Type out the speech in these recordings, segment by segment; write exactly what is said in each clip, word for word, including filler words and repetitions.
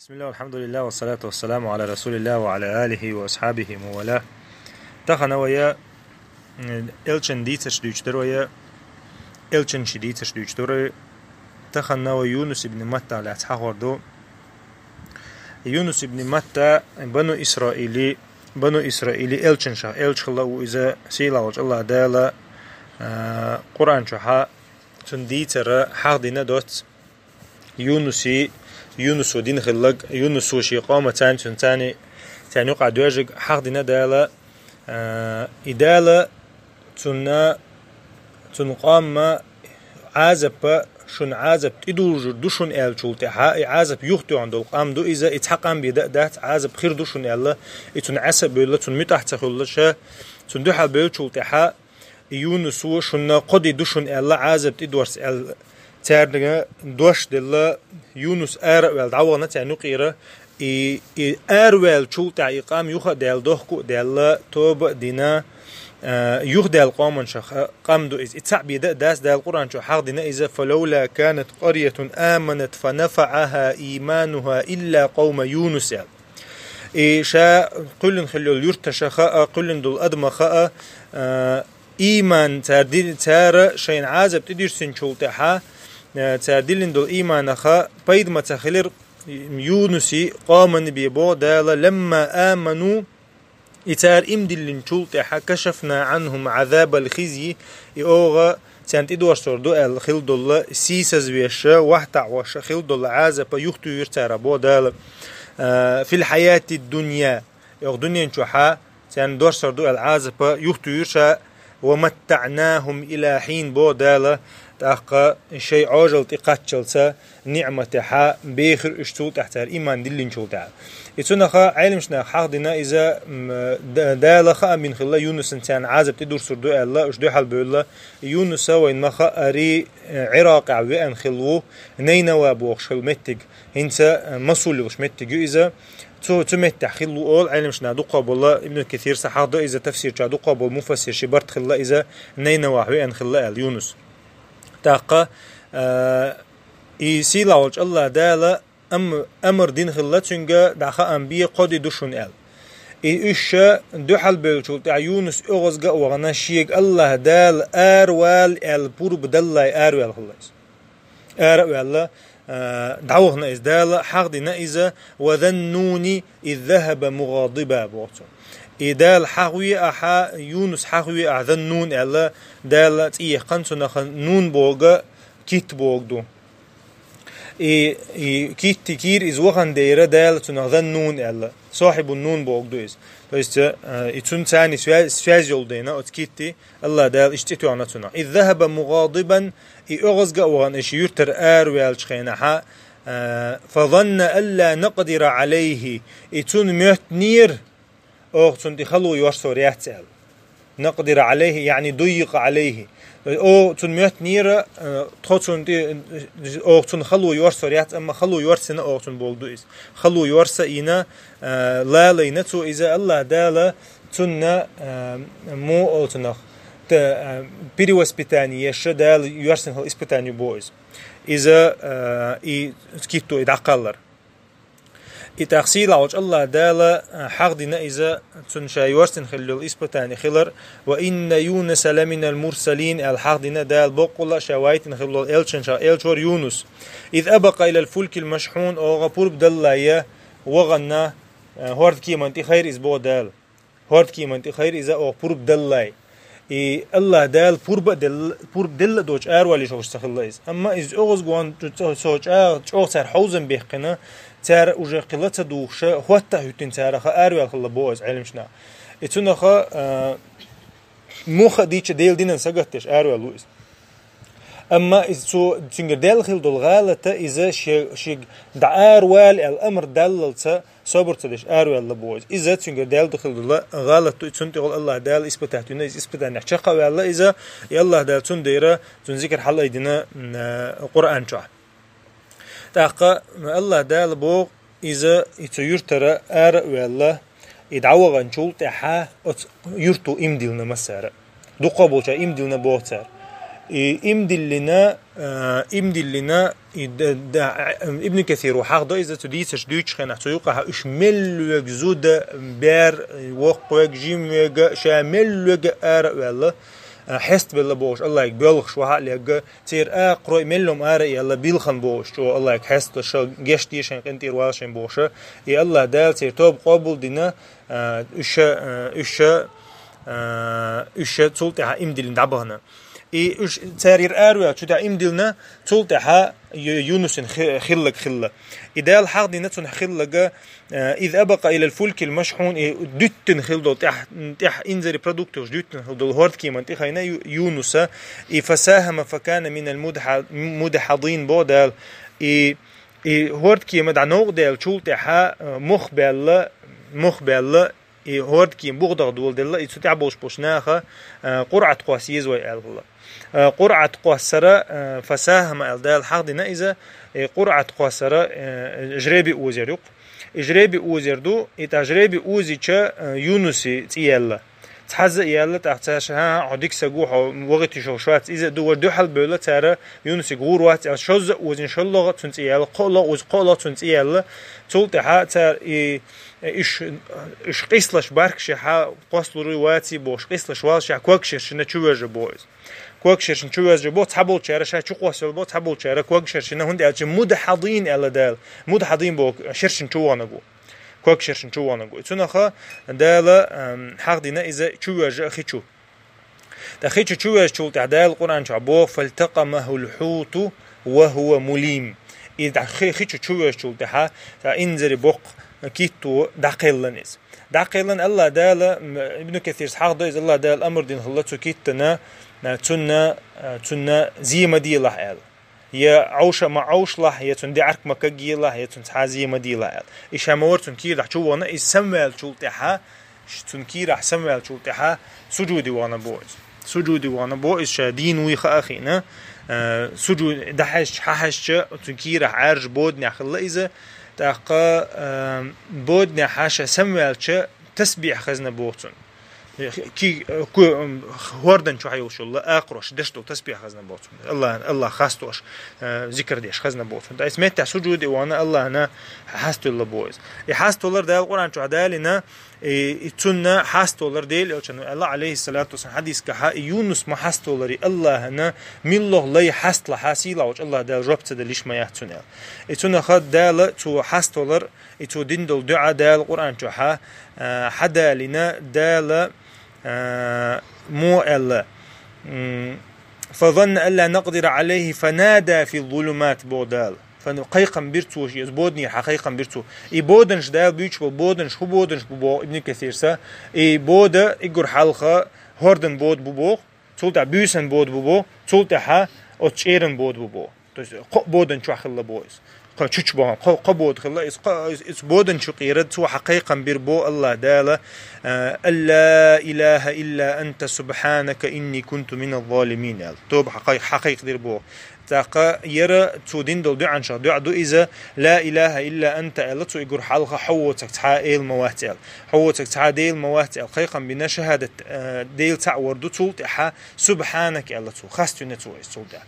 بسم الله والحمد لله والصلاة والسلام على رسول الله وعلى آله وأصحابه ومن والاه. Тахана вая, м, элчан дийцаш дийцаш дар вая, элчан ши дийцаш дийцаш дар вая. Тахана вая Юнус ибн Матта лац хахор ду. Юнус ибн Матта Бану Исраили, Бану Исраили элчан ша, элчхала у иза сийлалч Аллах Дала, а, Къуръан чуха цун дийцара хьахдина доц. Юнуси, Юнусу дин хиллаг, Юнусу ши къома цан цун цани, цан юкъа дожиг хьахдина Дала, а, и Дала цунна, цун къома азапа, шун азап тидулжур ду шун элчул тяха, и азап юхтуан дол къам ду иза, и цхьа къам бида дац, азап хир ду шун элла, и цун аса бёлла, цун митахца хулла ша, цун духа бёлчул тяха, Юнус ва шунна кходи ду шун элла, азап тидорс эл царнага дош делла, Юнус ара вел давгана цан юкъира, и, и ара вел чул тя и къам юха дел дохку делла, тоба дина, а, юх дел къоман шаха къам ду из. И цхьа бида дас дал Къуръан чу хьахдина иза, فلولا كانت قرية آمنت فنفعها إيمانها إلا قوم يونس эл. И ша къуллин хиллол юрта шаха, а, къуллин дул адмаха, а, а, иман цар дил-, цара шайн азап тидирсин чул тяха, а, цар дилин дул иманаха пайдма ца хилир Юнуси къоман бе бо Дала, لما آمنوا, и цар им диллин чул тяха, كشفنا عنهم عذاب الخزي, и ога цан тидорсор ду эл хил долла, сисаз веша, вахта ваша хил долла азапа юхтуир цара бо Дала, а, في الحياة الدنيا, ог дунен чуха цан дорсор ду эл азапа юхтуир ша, ومتعناهم إلى حين бо Дала, тахка шай ожал ти каччалца, ниъматеха бехир уш цул тяха цар иман диллин чул тяха. И цунаха гӀелмшнах хьахдина иза, м, д-, Дала ха амин хилла Юнусан цан азап тидурсур ду элла, уш дуьхьал бёлла, Юнуса вайн маха ари, э, Иракъа веан хилву, Найнава бохш хил меттиг, хинца, э, Масул юлш меттиг ю иза, цу, цу меттех хилву ол гӀелмшна дукха болла, Ибн Касир са хьахдо иза тафсир ча дукха бол муфассир ши барт хилла иза, Найнава веан хилла эл Юнус. Тахка, э, И сийлавалч Аллах Дала ам-, амар дин хилла цунга даха амбия кходи душун эл. И уьша дуьхьал бевлчул тя Юнус оьгӀазга а вагӀана шег Аллах Дала арвал эл пурба даллай арвел хилла из. Ара а ваьлла, а, дӀавахна из Дала, хьахдина иза, وذا النون إذ ذهب مغاضبا бохцу. И Дала хьахве аха, Юнус хьахве аха, Заннун аьлла, Дала цӀи яххан цунаха Нун бога, кит бог ду. И, и китти кир из вахан дейра Дала цунах Заннун аьлла. Сохибун Нун бог ду из. То есть, э, и цун цани связь, связь йол дейна, оц китти, Аллах Дала иш цӀи туяна цунах. إذ ذهب مغاضبا, и оьгӀазга а вахан иш юртар ар ваьлча хенаха, э, فظن أن لا نقدر عليه, и цун мёттнир, ох цун ти халу йорсор яц аьл. نقدر عليه, يعني ضيق عليه. О, цун мёттнира, э, тхо цун ти, ох цун халу йорсор яц, амма халу йорсина ох цун бог ду из. Халу йорса ина, э, лалайна цу иза Аллах Дала цунна, э, му о цунах, т-, э, перевоспитание ещё Дала йорсин хал испытание бо из. Иза, э, и скитто и дакаллар. И тахсил алч Аллах Дала, э, хьахдина иза цун шай йорсин хиллул испытание хилар, وإن يونس لمن المرسلين, ал хьахдина Дала боккула шай вайтин хиллул элчан ша элчор Юнус. إذ أبق إلى الفلك المشحون, ога пурб даллая, ваганна, э, хорд киман ти хайр из бо Дала. ХӀорд киман ти хайр иза ох пурб даллай. И Аллах Дала пурба дел-, пурб делла доч арвали шогш сахилла из. Амма из огъуз гуан цо-, цо ча-, чо цар хьовзан бехкина, цар уже хила ца духша, хватта хӀуттин цараха арвал хилла бо из гӀелмшна. И цунаха, а, муха дича Дел динан сагаттеш арвал лу из. Амма из цу цунгер Дел хил дол гӀалата иза ше-, шег да арвал ал амр даллалца, собур ца деш арваьлла бу из. Иза цуьнгара Дала духил дула гӀалат ду, цун тӀехула Аллах Дала испытать вина, из испытание чакхаваьлла иза, и Аллах Дала цун дера, цун зикр хьалайдина, м, Къуръан чохь. ТӀаккха Аллах Дала боху, иза и цу юртара ара а ваьлла, и дӀаваханчул тӀаьхьа оцу юрту имдилна массара. Дукха болча имдилна боху цара. И имдиллина, э, имдиллина, и д-, д-, Ибн Касир ва хьахдо иза цу дийцаш дуьйцуш хенахь, цу юкъахь уьш меллоьга зуда, бер, воккхавега, жимавега, ша меллоьга ара а ваьлла, э, хьеставелла бохуш, Аллахьиг боьлхуш вахьа а легга, церан акхарой меллом ара а яьлла, билхан бохуш, чӀо Аллахьиг хьесталуш, геч де шайн къинтӀера вала шайн бохуша. И Аллахь Дала церан тоба къобал дина, э, уьш, э, уьш, э, уьш цул тӀаьхьа имдиллина дӀабахана. И уьш царера араваьлла, чу тӀехь имдиллина, цул тӀаьхьа Ю-, Юнусин хи-, хиллаг хилла. И Дала хьахдина цунна хиллага, э, «إذ أبق إلى الفلك المشحون», и дуьттина хилла долу тӀехь, тӀехь инзаре продукташ дуьттина хилла долу хӀордкеман тӀехайна Ю-, Юнуса, и «فساهم فكان من المدح-, المدحضين» боху Дала. И, и хӀордкема дӀа новкъа даьлла чул тӀаьхьа, э, мох баьлла, мох баьлла, и хӀордкема буха даха доладелла, и цу тӀехь болуш болчу наха, э, Къуръат кхосса еза вай аьлла хилла. Э, Къуръат кхоссара, э, «فساهم» аьлла Дала хьахдина иза, и Къуръат кхоссара, э, жребий озор ю-кх. И жребий озор ду, и тӀаккха жребий озийча, э, Юнуси цӀе яьлла. Цхьазза а яьлла, тӀаккха цара ша: «ХӀан-хӀа, хьо дика саг ву, хьо вахийтуш йолуш вац иза а ду», вара дуьхьал бевлла цара Юнусиг гӀур вац аьлла, шозза а озийна, шоллагӀа а цунна цӀе яьлла, кхоаллагӀа оз-, кхоаллагӀа цунна цӀе яьлла. Цул тӀаьхьа цара и, уьш, уьш къийсалаш баркашехьа, кхоссалур ваций бохуш, къийсалаш валлашехь, ког шершина чу вожа боху иза. Ког шершина чу вожа боху, цхьаболчара ша чу кхоссавелла боху, цхьаболчара ког шершина, хӀунда аьлча мудхьадин аьлла Дала. Мудхьадин боху шершина чу ваханарг ву. Ког шершина чу ваханарг ву. И цунаха Дала, ам, хьахдина иза чу вожа а хи чу. ТӀаккха хи чу чу вожачул тӀаьхьа Дала Къуръан чохь боху: «فالتقمه الحوت وهو مليم». И тӀаккха хи, хи чу чу вожачул тӀаьхьа, тӀаккха инзаре боккха китто дӀакхеллан иза. ДӀакхеллан Аллахь Дала, м, Ибн Касирс хьахдо иза, Аллахь Дала амр дина хилла цу киттана, а, цунна, а, цунна зе ма делахь аьлла. Я Ӏовша ма Ӏовшалахь, я цунна деӀарг ма кагъелахь, я цунна цхьа зе ма делахь аьлла. И ша ма вара цунна кийрахь чу вахана, иза самаваьллачул тӀаьхьа, ш-, цунна кийрахь самаваьллачул тӀаьхьа сужуде вахана боху иза. Сужуде вахана боху иза, ша дийна вуй хаа хиъна, э, сужуд-, дӀахьаьжча, хьахьаьжча, цунна кийрахь Ӏаьржа боданехь хилла иза, тӀаккха, э, боданехьа ша самаваьлча, тасбихь хезна боху цунна. Ки-, ку-, хӀордан чохь йолуш йолу акхарош деш долу тасбихь хезна боху цунна. Аллах, Аллах хастош, э, зикр деш хезна боху цунна. Ткъа иза меттехь сужуде вахана Аллахьна хьаставелла боху иза. И хьаставалар Дала Къуръан чохь далийна, и, и цунна хьаставалар Дела элчано аьлла, алейхиссалату вассалам, хьадискахьа, и Юнус ма хьаставаларе Аллахьна милла лай хьасталахьа, сийлахь волчу Аллахь Дала жоп ца делла йиш ма яц цунна аьлла. И цунаха Дала цо хьаставалар, и цо дина долу дуьӀа Дала Къуръан чохьа, а, хьадалийна, Дала, а, мо аьлла, м, «فظن أن لا نقدر عليه فنادى في الظلمات» боху Дала. Фан-, кхайкхам бира цо, иза боданера хьан кхайкхам бира цо. И боданаш Дала буьйцуш болу боданаш, хӀун боданаш бу боху Ибн Касирса. И бода, иггур хьалха, хӀордан бода бу боху, цул тӀаьхьа буьйсан бода бу боху, цул тӀаьхьа оцу чӀеран бода бу боху. То есть, кхо бодан чохь хилла боху иза. Кхо чуч боху, кхо, кхо бода хилла, иза кхо, иза, иза бодан чу къера, цо хьан кхайкхам бира боху Аллахь Дала, э, «أن لا إله إلا أنت سبحانك إني كنت من الظالمين» аьлла. Тоба хьан кхай-, хьан кхайкхадира боху. ТӀаккха яра цо дина долу дуьӀанчех дуьӀа ду иза, «لا إله إلا أنت» аьлла, цо иггур хьалха хьо воцург цхьа а Эла ма вац аьлла. Хьо воцург цхьа а Дела ма вац аьлла. Кхайкхам бина шахӀадат, э, Дела цхьаъ вар ду, цул тӀаьхьа «سبحانك» аьлла цо. Хаставина цо иза цул тӀаьхьа.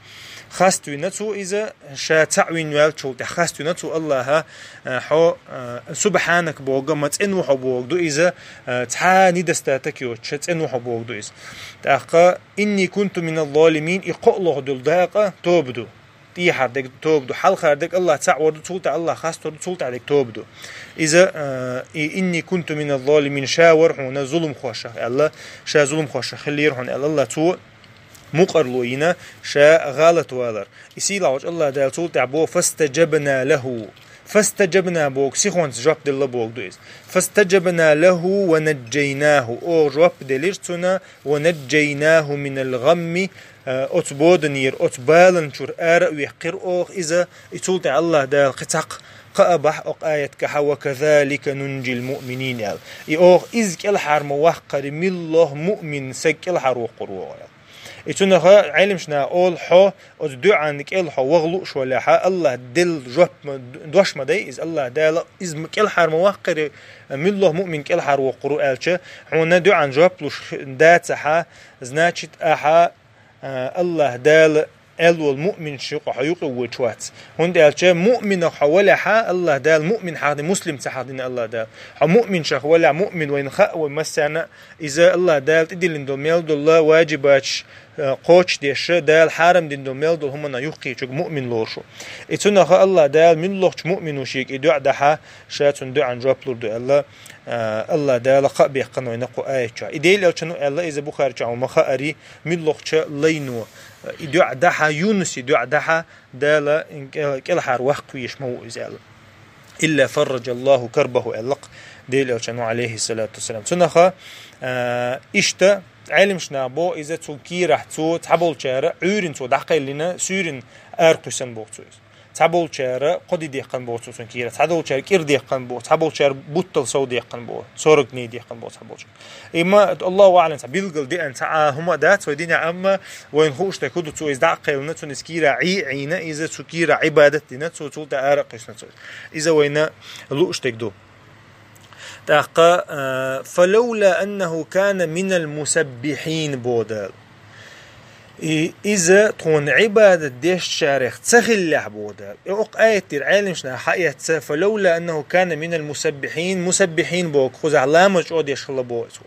Хаставина цо иза, ша цхьаъ вина ваьллачул тӀаьхьа хаставина цо Аллахьа, э, хьо, э, «سبحانك» боху, ма цӀена ву хьо боху ду иза, э, цхьа а недостаток йоцуш, цӀена ву хьо боху ду иза. ТӀаккха «إني كنت من الظالمين», и кхоалгӀа долу дакъа тоба ду. ТӀехьара дерг тоба ду, хьалхара дерг Аллахь цхьаъ вар ду, цул тӀаьхьа Аллахь хастор ду, цул тӀаьхьа дерг тоба ду. Иза, э, и «إني كنت من الظالمين», ша вара хьуна зуламхошах аьлла, ша зуламхошах хиллера хьуна аьлла, Аллахь цо мукъарло йина ша гӀалат валар. И сийлахь волчу Аллахь Дала цул тӀаьхьа боху: «فاستجبنا له». «فاستجبنا» боху, сихонца жоп делла боху ду иза. «فاستجبنا له ونجيناه». Оха жоп делира цунна, «ونجيناه من الغم». Э, оцу боданера, оцу балан чуьра ара а веккхира оха иза, и цул тӀаьхьа Аллахь Дала кхин цхьаккха кхаъ а бахь окху аятгахьа: «وكذلك ننجي المؤمنين» аьлла. И оха иза кӀелхьара ма ваккхари, милла муъмин саг кӀелхьара воккхур ву оха аьлла. И цунаха Ӏелимчу наха олу, хьо оцу дуьӀан кӀел хьо ваха лууш валехьа, Аллахь делла жоп ма, дош ма дай иза, Аллахь Дала иза ма кӀелхьара ма ваккхари, милла муъмин кӀелхьара воккхур ву аьлча, хьуна дуьӀан жоп луш дацахьа, значит, ахьа А, Аллахь Дала аьлла волу муъминаш юкъа хьо юкъа вуьйцуш вац. ХӀунда аьлча муъминах хьо валехьа, Аллахь Дала муъмин хьахдина, муслим ца хьахдина Аллахь Дала. Хьо муъминшах валехь, муъмин вайна хаьа вай массарна, иза Аллахь Дала тӀедиллина долу мел долу ваджибаташ, а, кхочушдеш, Дала хьарам дина долу мел долу хӀуманах юхкхийчуьнга муъмин лоруш ву. И цунах Аллахь Дала муьлххачу муъмино шега и дуӀа дахьа, ша цунна дуӀан жоп лур ду аьлла, а, Аллахь Дала кхаъ беккхина вайна кху аят чохь. И Делан Элчано аьлла, иза Бухари чохь ма хаьара, муьлххачу лайно, и дуӀа дахьа, Юнуси дуӀа дахьа, Дала кӀел-, кӀелхьара ваккха везаш ма ву иза аьлла. «Илла фарраджаллаху карбаху», аьлла-кх Делан Элчано, алейхиссалату вассалам. Цунах, а, иштта, Ӏелимаш наха боху, иза цу кийрахь цо цхьаболчара Ӏуьйрина цо дӀакхеллина, суьйрина аракхуьссина боху цо иза. Цхьаболчара кхо де деккхина боху цо цуьнан кийрахь, цхьаболчара кӀира деккхина боху, цхьаболчара буттал сов деккхина боху, сорок дней деккхина боху цхьаболчара. И ма, Аллаху аӀлам, цхьа билггал деана цхьа а хӀума а дац вай динехь, амма вайна хууш дерг хӀун ду, цо иза дӀакхеллина, цунна иза кийрахь Ӏий а Ӏийна, иза цу кийрахь Ӏибадат а дина, цо цул тӀаьхьа ара а кхуьссина цо иза. Иза вайна лууш дерг ду. ТӀаккха, а, «Фалавла аннаху кана минал мусаббихьин», боху Дала. И, иза тхуна Ӏибадат дешчарех ца хиллехь, боху Дала. И окху аят тӀера Ӏелимаш наха хьаэцна, «Фалавла аннаху кана минал мусаббихьин», мусаббихьин боху, кхузахь ламаз чӀогӀа деш хилла боху иза.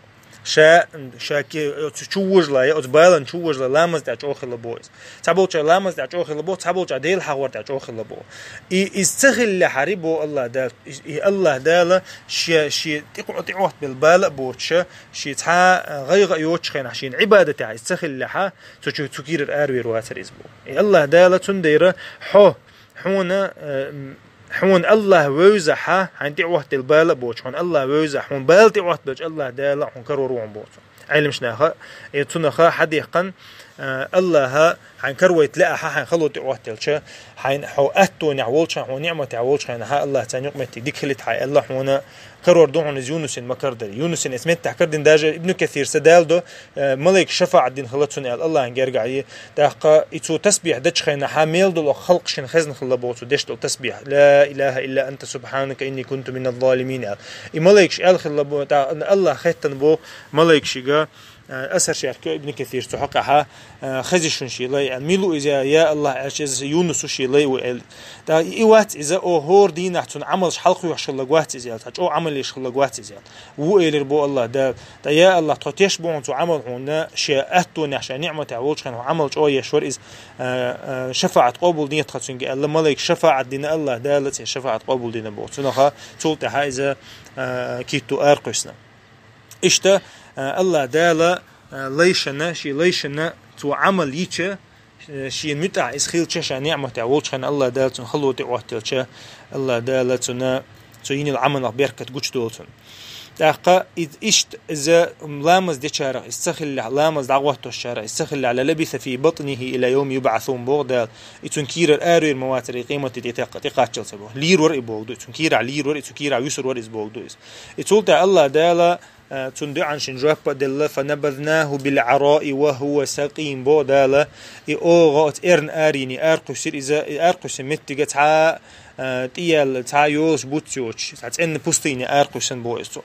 Ша, ша ке-, оцу чу вожале, оцу балан чу вожале, ламаз тӀехь чӀогӀа хилла боху иза. Цхьаболчара ламаз тӀехь чӀогӀа хилла боху, цхьаболчара Дела хьахор тӀехь чӀогӀа хилла боху. И иза ца хиллехьара боху Аллахь Дала. И, и Аллахь Дала ше, ше тӀе-, тӀеӀоттабелла бала а боцуша, ше цхьа а гӀайгӀа а йоцучу хенахь, шена Ӏибадатехь иза ца хиллехьа, цу чу, цу кийрара аравер вацара иза боху. И Аллахь Дала цундела хьо, хьуна, э, хьуна Аллахь вевзахьа, хьайна тӀеӀоттабелла бала а боцуш, хьуна Аллахь вевзахьа, хьуна бала тӀеӀоттабелча Аллахь Дала хьуна карор ву хьуна боху цо. Ӏелимаш наха, э, цунаха хьадехкан, э, Аллахьа хьайн каравайта лаьа хьа, хьайн хало тӀеӀоттаелча, хьайн хьо аттонехь волчхьайн, хьо ниӀматехь волчхьайн хьа, Аллахь царна юкъаметтиг дика хилийта хьайн аьлла хьуна, карор ду хьуна иза Юнусин ма-кардари. Юнусин эс меттахь кардина, даже Ибн Касир са дала до, э, малайка шафаӀат дина хила цунна аьлла, Аллахьан гергахь е. ТӀаккха и цо тасбихь дачхьайна хьа мел долу халкъ шина хезна хилла боху цо деш долу тасбихь. «Ла илаха илла анта субханака инни кунту минал залимин», аьлла. И малайкаш аьлла хилла бо, тӀа-, Аллахь хеттана боху малайкашига, э, асар шаьркё Ибн Касир цу хьокъехьа, э, хези шун ши лай, аьлла. Милу иза, я Аллахь, аьлча иза Юнусу ши лай ву, аьлла. ТӀа и вац иза, о, хӀора дийнахь цунна Ӏамалш хьалхоьхьуш хилла гуац иза, аьлла. Цхьа чӀогӀа Ӏамал еш хилла гуац иза, аьлла. Ву элира бо Аллахь Дала. ТӀа, я Аллахь, тхо теш бу хьуна цу Ӏамал хьуна, шен аттонехь, шен ниӀматехь волчхьайн хьо Ӏамал чӀогӀа еш вара иза, э, э, шафаӀат къобул дета тха цуьнга аьлла, малайка шафаӀат дина Аллахь Дала, церан шафаӀат къобул дина боху. Цунаха цул тӀаьхьа иза, э, китто аракхуьссина. Иштта, э, Аллахь Дала, э, лайшана, шен лайшана цо Ӏамал йича, э, шена муьтӀахь иза хилча, шен ниӀматехь волчхьайн Аллахь Дала цунна хало тӀеӀоттаелча, Аллахь Дала цунна, цо йинал Ӏамалах беркат гучудолу цунна. ТӀаккха и-, иштта иза ламаз дечарах иза ца хиллехь, ламаз дӀагӀоттошчарах иза ца хиллехь, «ла лабиса фи батнихи ила йовми юбӀасун», боху Дала. И цуьнан кийрара аравер ма вацара и къематде тӀе-, тӀекхаччалца боху. Лийр вара и боху ду, и цуьнан кийрахь лийр вара, и цу кийрахь вуьсур вара иза боху ду иза. И цул тӀаьхьа Аллахь Дала, э, цунна дуьхьан шен жоп а делла, «фанабазнаху бил Ӏараи ва хӀува сакъим», боху Дала. И оха оцу эрна арийна аракхуьссира иза, и аракхуьссина меттига цхьа, э, тӀеяьлла, цхьа йолуш буц йоцуш, цхьа цӀенна пустыне аракхуьссина боху иза цо.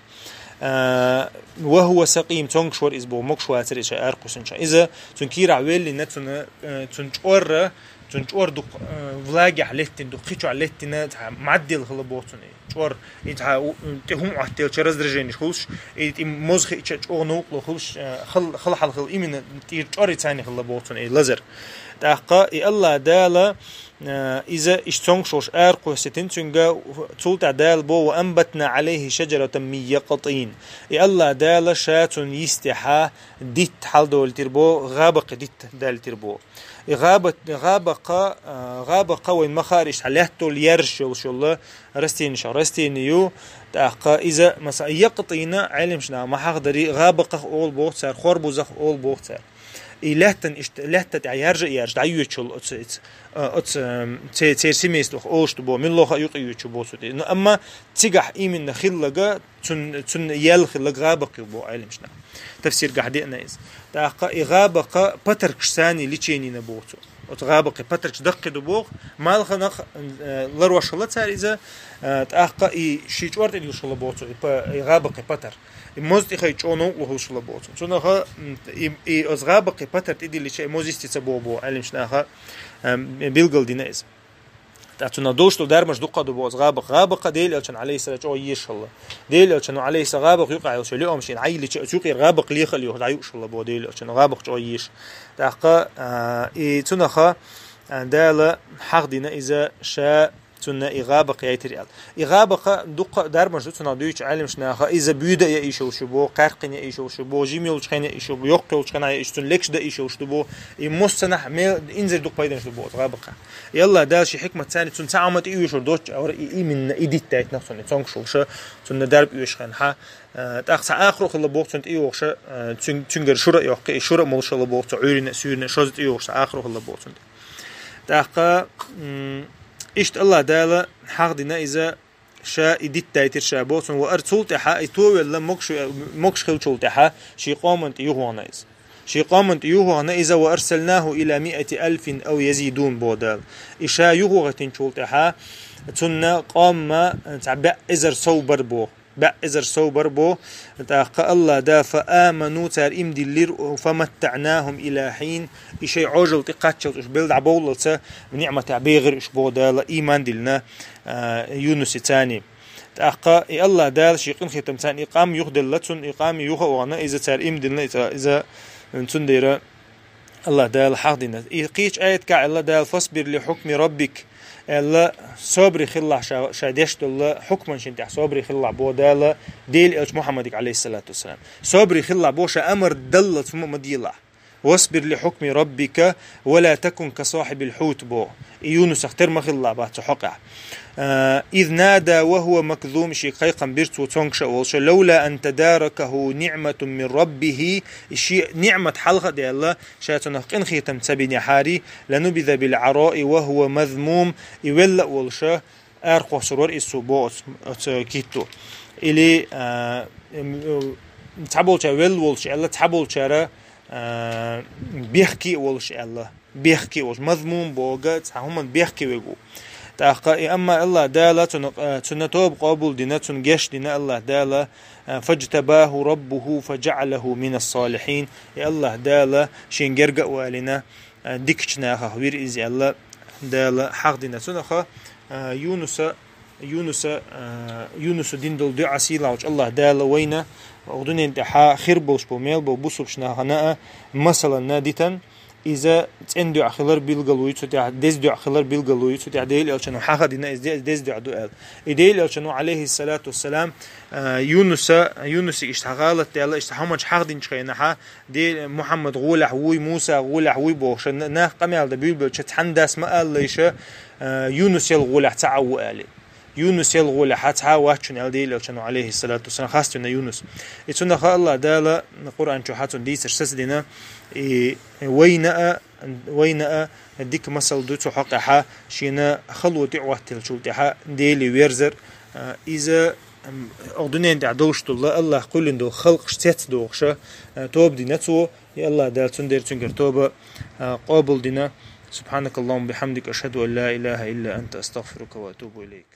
Э, «ва хӀува сакъим», цомгуш вара иза боху, могуш вацара иза ша аракхуьссинчохь. Иза цуьнан кийрахь веллина, цуьнан, э, цуьнан чӀорра, цуьнан чӀор дукха, э, влагехь леттина, дукха хи чохь леттина, цхьа мӀадделла хилла боху цуьнан и чӀор, и цхьа у-, тӀе хӀума Ӏоттаелча раздраженеш хуьлуш, и тӀе моза хиъча чӀогӀа новкъарло хуьлуш, э, хал-, хала хьалха хила именно тӀера чӀор и царна хилла боху цуьнан и лазар. ТӀаккха и Аллахь Дала, э, иза иштта цомгуш волуш аракхуьсситина цуьнга, цул тӀаьхьа Дала боху: «Ва амбатна Ӏалайхи шаджаратан мин якътин». И Аллахь Дала ша цунна йистехьа дитт хьалдолуьйтур боху, гӀабакхи дитт даьллуьйтур боху. И гӀаба-, гӀабакха, а, гӀабакха вайн ма хаара иштта лаьттал яьржаш йолуш йолу растениш, растени ю, тӀаккха иза, масала, якътина, Ӏелимаш наха ма хьахдари, гӀабакхах олу боху цара, хорбузах олу боху цара. И лаьттан иштта, лаьтта тӀехь яьржа а яьржа, дӀайоьчул оцу, оцу, а, оцу, ам, це-, церан семействах олуш ду боху, муьлхха а юкъа йоьчу боху цу тӀе. Ну, амма цигахь именно хиллага, цун-, цунна яьлла хиллаг гӀабакх ю боху Ӏелимаш наха. Тафсир гахь деана иза. ТӀаккха и гӀабакха патаркаш саний леченина боху цо. Оцу гӀабакъи патарчу даккхи ду боху, малханах, э, ларош хилла цара иза, э, тӀаккха и ши чӀор тӀе дуьллуш хилла боху цо, и па-, и гӀабакъи патар. И моза тӀе хай чӀо новкъа хилла боху цо. Цунаха, м, и, и оцу гӀабакъи патар тӀедиллича, и моза йисте ца боху боху, Ӏелимчу наха, э, билгал дина иза. ТӀаккха цунах долуш долу дармаш дуккха ду боху оцу гӀабакъа. ГӀабакъа Делан Элчанна, Ӏалайхиссалам, чӀогӀа езаш хилла. Делан Элчанна, Ӏалайхиссалам, гӀабакъ юкъахь йолуш, лиъамаш йина, Ӏайиллича, оцу юкъера гӀабакъ лехалла йохуш, дӀаюуш хилла боху Делан Элчанна. ГӀабакъ чӀогӀа езаш. ТӀаккха, а, и цунаха, а, Дала хьахдина иза ша цунна и гӀабакъ яйтира аьлла. И гӀабакъа дуккха а дармаш ду цунах дуьйцу Ӏелимчу наха, иза буьйда а яа йиш йолуш ю боху, кхаьркхина яа йиш йолуш ю боху, жима йолчу хенахь яа йиш йолуш, йоккха йолчу хенахь яа йиш, цунна лекхаш дан йиш йолуш ду боху. И массанхьа мел инзаре дукха пайданаш ду боху оцу гӀабакъа. И Аллах Дала шен хьикмат царна, цунна цхьа а хӀума тӀеоьшур доцчу, авара и именно и дитт дайтинарх цунна, и цомгуш волуша, цунна дарба оьшу хенахьа, а, тӀаккха цхьа ахаро хилла боху цунна тӀейогӀуша, а, цуьнг-, цуьнгара шура а йоккхи, и шура а молуш хилла боху цо, Ӏуьйрина а, суьйрина а, шозза тӀейогӀуш цхьа ахаро хилла боху цунна тӀе. ТӀаккха, м, иштта Аллах Дала хьахдина иза, ша и дитт дайтира ша боху цунна, ва ар цул тӀаьхьа, и товелла могуш, могуш хиллачул тӀаьхьа, шен къоман тӀе юхавахана иза. Шен къоман тӀе юхавахана иза, ва арсалнаху иля миати алфин ау язидун боху Дала. И ша юхавахийтинчул тӀаьхьа, цунна къомма цхьа бӀе эзар сов бар боху. БӀе эзар сов бар боху. ТӀаккха Аллах Дала, фа аману, цара иман диллира, фа маттаънахум иля хьин, и шайн Ӏожалла тӀе кхаччалц уьш белла дӀабовллалца, ниъматехь бегӀира уьш боху Дала, иман диллина, а, Юнусе царний. ТӀаккха и Аллах Дала шен къинхетам царна и къам юхаделла цунна, и къам юха а вахана, иза цара иман диллина, иза, иза цундела Аллах Дала хьахдина. И кхечу аятка аьлла Дала, фасбир ли хьукми раббик, аьлла, собаре хилалахь ша, ша деш долу хьукман шина тӀехь собаре хилалахь боху Дала, Делан Элча Мухьаммадига, Ӏалайхиссалату вассалам. Собаре хилалахь боху, ша амар даллалц хӀума ма делахь. Васбир ли хьукми раббика, ва ла такун ка сахьибил хьут боху. И Юнусах тера ма хилла бац цу хьокъехь. А, из нада ва хӀува макзум, шега кхайкхам бира цо цомгуш а волуша, лавла ан тадаракаху ниъматун мин раббихи, и шен ниъмат хьалха а даьлла, ша цунах къинхетам ца бинехьара, ланубиза бил Ӏараи ва хӀува мазмум, и велла а волуша, арахӀоссур вара иза цо боху оцу, оцу китто. Или, а, м, м, цхьаболчара велла волуш аьлла, цхьаболчара, а, бехке а волуш аьлла. Бехке а волуш. Мазмум боху, цхьа хӀуманна бехке верг ву. ТӀаккха и амма Аллах Дала цунна, а, цунна тоба къобал дина, цунна геч дина Аллах Дала, а, фаджтабаху раббуху фаджаъалаху минас салихьин. И Аллах Дала шен герга а валийна, а, дикачу нахах вира иза аьлла, Дала хьахдина. Цунаха, а, Юнуса, Юнуса, а, Юнуса дина долу дуьа сийлахьчу Аллах Дала вайна, оха дуьнен тӀехьа хир болуш бу, мел бу бусулбачу нахана а, масалана дитан, иза цӀена дуьа хилар билгало ю цу тӀехь, деза дуьа хилар билгало ю цу тӀехь, Делан Элчано хьахдина иза де-, деза дуьа ду аьлла. И Делан Элчано, Ӏалайхиссалату вассалам, а, Юнуса, Юнуса иштта гӀалат даьлла, иштта хӀуманаш хьахдинчу хенахьа, Де-, Мухьаммад гӀолехь вуй, Муса гӀолехь вуй бохуша, на-, нах къамел дан буьйлабелча, цхьана дас ма аллайша, а, Юнус ял гӀолехь ца Ӏа ву аьлла. Юнус ял гӀолехь цхьа а вац шуна аьлла Делан Элчано, Ӏалайхиссалату вассалам, хастина Юнус. И цунах Аллах Дала Къуръан чохь цунна дийцар сацадина, и вайна а, вайна а дика масал ду цу хьокъехьа, шена хало тӀе а хӀоттелчул тӀаьхьа Деле верзар, а, иза, м, оха дуьнен тӀехь долуш долу, Аллах кхоьллина долу халкъаш цец дохуша, а, тоба дина цо, и Аллах Дала цундела цуьнгара тоба, а, къобал дина. Субханакаллахумма бихамдик, ашхаду ан ла илаха илла анта, астагфирука ва атубу илайк.